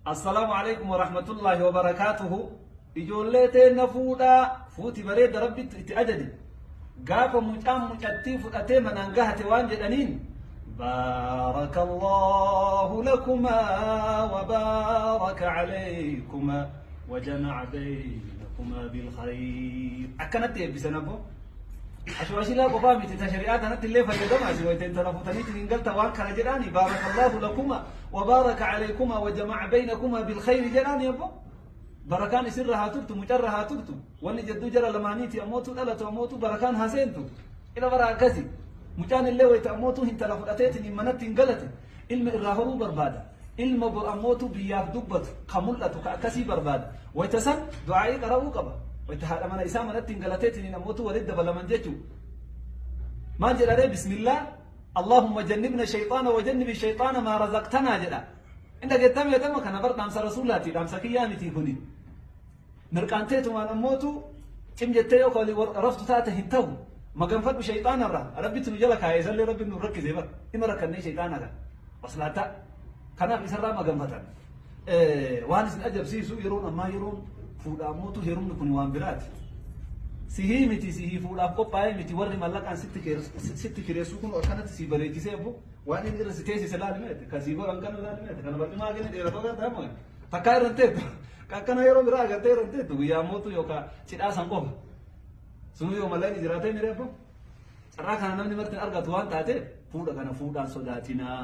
Assalaamu alaikum warahmatullaahi wabarakaatuhu. Ijoollee teenna fuudhaa, fuuti bareeda Rabbitti itti ajaje. Gaafa mucaan mucattii fudhatee manaan gahate waan jedhaniin, Baarakallaahu lakumaa wa baaraka alaykumaa wa jama'a baynakumaa bil khayr. Akkanatti eebbisan abboo. Ashwaashilaa qofaa miti, ta shari'aa tanatti illee fayyadamaa si wayita intala fuutaniitiin hin galta waan kana jedhaani, baarakallaahu lakuma wa baaraka alaykumaa wa jama'a baynakumaa bil khayri jedhaani abboo. Barakaan isinirra haa turtu, mucarra haa turtu, wanni jedduu jara lamaaniiti ammootu dhalatu, ammootu barakaan haa seentu. Ila bara akkasi. Mucaan illee wayita ammootu intala fudhateetiin hin manatti hin galate, ilma irraa horuu barbaada. Ilma bor ammootu biyyaaf dubbatu, ka mul'atu, ka akkasii barbaada. Wayita san du'aa'ii qara'uu qaba. Wayita haadha mana isaa manatti hin galateetiin ammootu walitti dabalaman jechuu. Maal jedha ree? Bismillah. Allahumma jannibna shayxaana wa jannibi shayxaana maa razaqtanaa jedha. Hin dhageettamee jedhama, kana bar dhaamsa rasuulaati, dhaamsa kiyyaa miti kuni. Mirqaanteetumaan ammootu cim jettee yoo walii raftu taate hin ta'u. Maganfadhu shayxaanarraa. Rabbitti nu jala kaa'e, isallee rabbi nu rakkise bar. Dhima rakkannee shayxaana kana. Waslaataa. Kanaaf isarraa maganfatan. Waan isin ajabsiisu, yeroon ammaa yeroon fuudhaa ammootu heerumni kun waan biraati. Sihii miti, sihii fuudhaaf qophaa'ee miti, warri mallaqaan sitti kireessuu kun akkanatti sii bareechisee abbo, waan inni irra si teessise laali meete, kan sii godhan kana laali meete, kana barcumaa kenni dheeratoo gartaa moo takkaa irra hin teettu, akkana yeroo biraa agartee irra hin teettu, guyyaa mootu yookaan cidhaa san qofa. Sunuu yoo mallaqni jiraatee miree abbo, carraa kana namni marti hin argatu waan taateef fuudha kana fuudhaan sodaatinaa,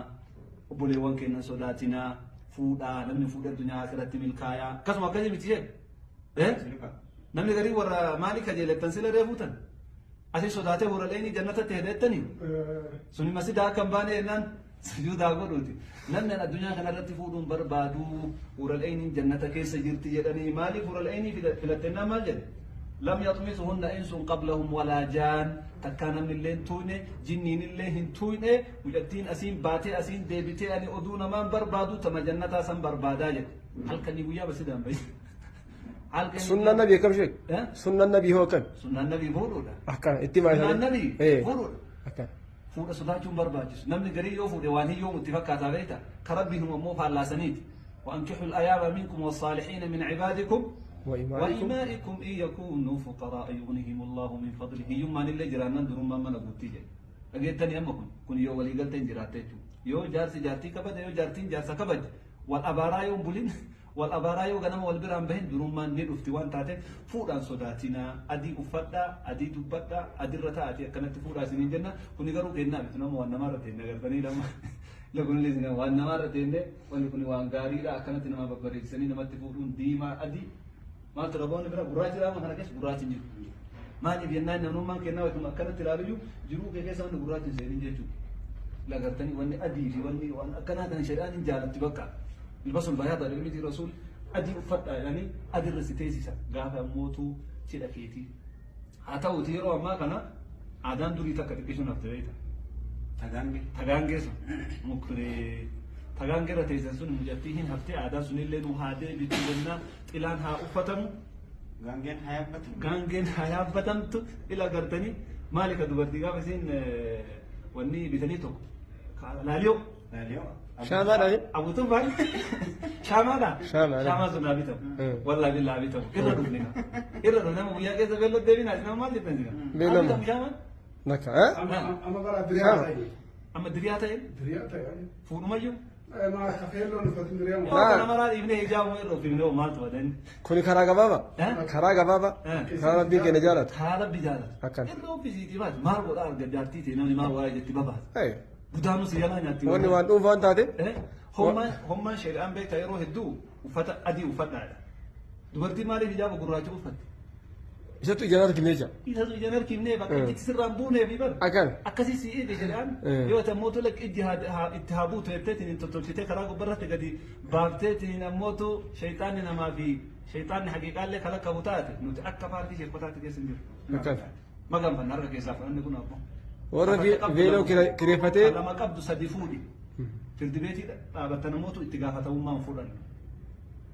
obboleewwan keenya sodaatinaa, fuudhaa. Namni fuudhee addunyaa akhiratti milkaayaa, akkasuma akkasii miti ishee. Namni garii warra maalii kajeelettan sila reefuutan asii sodaatee huraleeni jannatatti hedeettanii suni masjida akka hin baane jennaan sujuudaa godhuuti. Namni an addunyaa kanarratti fuudhuun barbaadu huraleeniin jannata keessa jirti jedhanii, maaliif huraleenii filattennaan maal jedhe? Lam yaxmisuhunna insun qablahum walaa jaan, takkaa namni illee hin tuuyne, jinniin illee hin tuuyne, mucattiin asiin baatee asiin deebitee ani oduu namaan barbaadu, tama jannataa san barbaadaa jedhe. Halkanii guyyaa masjidaan bahi. Halkanii Sunnaan nabii akkam sheek? Eh? Sunnaan nabii hoo akkam? Sunnaan nabii fuudhuudha. Akkana itti himaa Sunnaan isaanii. nabii fuudhuudha. Akkana. Fuudha sodaachuun barbaachisu. Namni garii yoo fuudhe waan hiyyoomu itti fakkaataa beekta. Ka Rabbi himu ammoo faallaasaniiti. وأنكحوا الأيام منكم والصالحين من عبادكم وإمائكم. وإمائكم إن يكونوا فقراء يغنهم الله من فضله. Hiyyummaan illee jiraannan durummaan mana guutti jedhe. Dhageettanii? Amma kun yoo walii galteen jiraatte jechuudha. Yoo jaarsi jaartii kabaje, yoo jaartiin jaarsa kabaje, wal abaaraa yoo hin bulin, wal abaaraa yoo ganama wal biraan bahin, durummaan ni dhufti waan taateef fuudhaan sodaatinaa. Adii uffadhaa, adii dubbadhaa, adirra taa'atii akkanatti fuudhaa isiniin jenna. Kuni garuu kennaa miti, nama waan namaarra teenne agartanii lama. Lakunillee isin waan namaarra teenne, wanni kun waan gaariidha, akkanatti nama babbareechisanii namatti fuudhuun diimaa adii. Maaltu raboonni bira gurraachi raama kana keessa gurraachi hin jiru. Maaliif jennaan, namnummaan kennaa wayituma akkanatti ilaaluyyuu jiruu kee keessa wanni gurraachi hin seenin jechuudha. Lagartanii wanni adii fi wanni waan akkanaa kana shari'aan hin jaalatti bakka. Ilbasul bayaata jedhanii rasuul adii uffadhaa jedhanii adirra si teessisa gaafa ammootu cidha keetii. Haa ta'uuti yeroo ammaa kana aadaan durii takka xiqqisuun hafte beekta. Tagaange. Tagaangee sun mukree tagaangee irra teessan sun mucattii hin haftee, aadaan sunillee nu haa deebitu jennaa, xilaan haa uffatamu. Gaangeen haa yaabbatu. Gaangeen haa yaabbatamtu. Ila gartanii maali ka dubartii gaafa isiin wanni bitanii tokko laaliyoo. Laaliyoo. Shaamaadha. Abutuun baal shaamaadha. Shaamaadha. Shaamaa sun haa bitamu. Wallaahi billaa haa bitamu. Irra dhufne ka. Irra dhufne nama guyyaa keessa beelloo deebinaa isin maal jettan jira? Haa Beelloo. bitamu shaamaan. Nakka. Eh? Amma bara diriyaa ta'e. Amma diriyaa ta'e Diriyaa ta'e. fuudhumayyuu. Maa kafeelloon uffatin diriyaa Yoo kana maraa dhiifnee hijaabuma irra uffifnee hoo maaltu badan? Kuni karaa gabaabaa. Eh? Karaa gabaabaa. Eh. Karaa rabbiin keenya jaalatu. Karaa rabbi jaalatu. Akkana. Irra uffisiitii baate maal godhaa arga jaartii ta'e namni maal waa'ee jetti babaate. Budaanuu si jalaa nyaatti. Wanni waan dhuunfaa waan taate. Eh? Hommaan shari'aan beektaa yeroo hedduu uffata adii uffadhaadha. Dubartiin maaliif hijaaba gurraacha uffatti? Isatu ijaan argine jira. Isatu ijaan harkifnee bakka ijji sirraan buunee fi bar. Akkana. Akkasii si eege shari'aan, yoo ati ammootu lakki ijji itti haa buutu jetteetiin hin tottolchitee karaa gubbarratti gadi baafteetiin ammootu shayxaanni namaa fi shayxaanni haqiiqaallee kan lakkabu taate, nuti akka paartii sheekotaatti keessa hin jiru. Akkana. Maganfanna harka keessaa fudhanni kun abboo. Warra veeloo kireeffatee. Lama qabdu sadi fuudhi. Firdi beetii dhaabatta namootu itti gaafatamummaan fudhannu.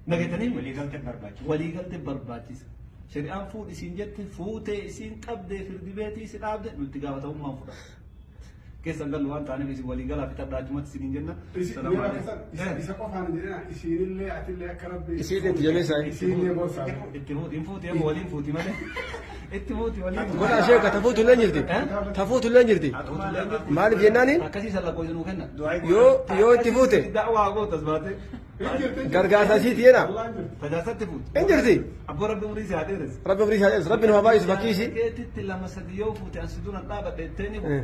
Nageetanii Waliigaltee barbaachisa. Waliigaltee barbaachisa. Shari'aan fuudhi isiin jette fuutee isiin qabdee firdi beetii si dhaabde, nu itti gaafatamummaan fudhanna. Keessan gallu waan taaneef isin walii galaa fixadhaa achumatti isiniin jenna. Salaamu alaikum. Isa qofaan hin jedhina, isiinillee atillee akka Rabbi. Isiillee itti jabeessaa. Isiillee boonsaa. Itti fuuti, hin fuuti, amma waliin fuuti malee. Itti fuuti waliin fuuti. Godhaa sheeka tafuutu illee jirti. Tafuutu illee jirti. Maaliif jennaaniin Akkasii sallaqoo isinuu kenna. yoo itti fuute Da'waa gootas baate. gargaarsa isiiti jedha. Tajaajilatti fuuti. Hin jirti. Abboo Rabbi umurii si haa dheeressu. Rabbi umrii isaa dheeressu. Rabbi nu haa baay'isu fakkii isii. Keetitti lama sadi yoo fuute ansi duran dhaabadhe jetteeni Eh.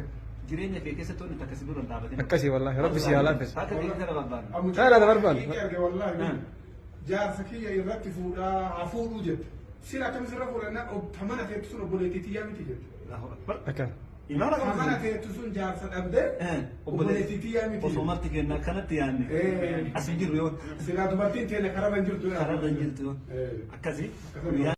jireenya kee keessatti wanni takka si duran dhaabatin. Akkasii wallaahi Rabbi si haa laaffisu. Akka kee kana barbaanna. Kana barbaanna. Arge wallaahi. Jaarsa kiyya irratti fuudhaa haa fuudhuu jette. Sila akkam sirra fuudhannaa tamana teettu sun obboleettii tiyyaa miti jette. Allahu Akbar. Akkana. Imaana Tamana qabdu. teettu sun jaarsa dhabdee obboleettii tiyyaa miti. Osoo marti kenna akkanatti yaanne. Eh. As hin jirru yoo. Silaa dubartiin teenya kararra hin jirtu. Kararra hin jirtu yoo. Eh. Akkasii. Akkasii.